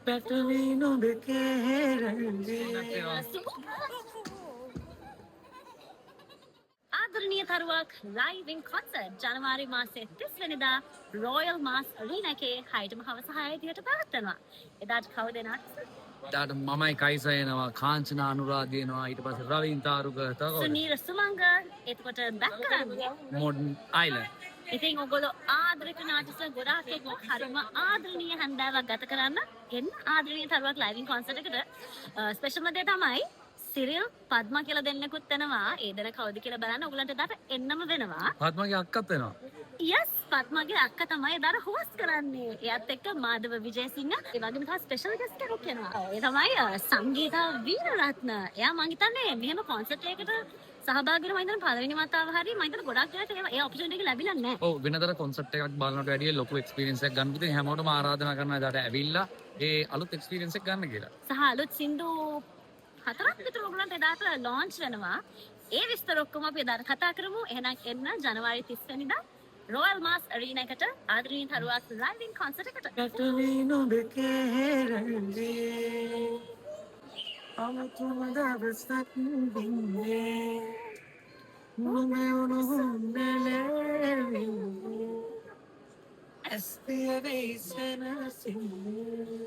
පැටවී නොබ කේරල්ලේ. ආදරණීය තරුවක් ලයිව් ඉන් කොන්සර්ට් ජනවාරි මාසයේ 30 වෙනිදා රොයල් මාස් අරීනා එකේ 6ටම හවස 6 විදිහට පැවැත්වෙනවා. එදාට කවුද එන ආටිස්ට්? එදාට මමයි කයිසා එනවා, කාංචනා අනුරාධ එනවා, ඊට පස්සේ රවීන් තාරුක, තව කවුද? සුනීර සුමංග. එතකොට බැක් කරන්නේ මොඩර්න් අයිලන්ඩ්. ඉතින් ඔයගොල්ලෝ ආදරය කරන ආටිස්ට්ලා ගොඩාක් එක්ක හරිම ආදරණීය හැන්දෑවක් ගත කරන්න එන්න ආදරණීය තරුවක් ලයිව් ඉන් කොන්සර්ට් එකට. ස්පෙෂල්ම දේ තමයි සිරිල් පද්මා කියලා දෙන්නෙකුත් එනවා. ඒ දෙන කවුද කියලා බලන්න ඔයගොල්ලන්ට එදාට එන්නම වෙනවා. පද්මාගේ අක්කත් එනවා. යස්, පද්මාගේ අක්කා තමයි එදාට හෝස්ට් කරන්නේ. එයාත් එක්ක මාධව විජයසිංහ, ඒ වගේම තව ස්පෙෂල් ගෙස්ට් කෙනෙක් එනවා. ඒ තමයි සංගීතා වීරරත්න. එයා මං හිතන්නේ මෙහෙම කොන්සර්ට් එකකට සහභාගී වෙන මං හිතන්නේ පළවෙනි වතාව හරි. මං හිතන්නේ ගොඩක් වෙලාවට ඒ ඔපචුනිටි එක ලැබිලා නැහැ. ඔව්, වෙනදට කොන්සර්ට් එකක් බලනවට වැඩිය ලොකු එක්ස්පීරියන්ස් එකක් ගන්න. ඉතින් හැමෝටම ආරාධනා කරනවා එදාට ඇවිල්ලා ඒ අලුත් එක්ස්පීරියන්ස් එක ගන්න කියලා. සහ අලුත් සින්දු 4ක් විතර ඔයගොල්ලන්ට එදාට ලොන්ච් වෙනවා. ඒ විස්තර ඔක්කොම අපි එදාට කතා කරමු. එහෙනම් එන්න ජනවාරි 30 වෙනිදා රොයල් මාස් අරීනා එකට ආදරණීය තරුවක් ලයිව් ඉන් කොන්සර්ට් එකට. පැටවී නොබ කේරල්ලේ. අමුතුම දවසක් දින්නේ මම උණුහුම් නෙලෙවින්නේ. ඇස් පිය වෙයි සැනසින්නේ.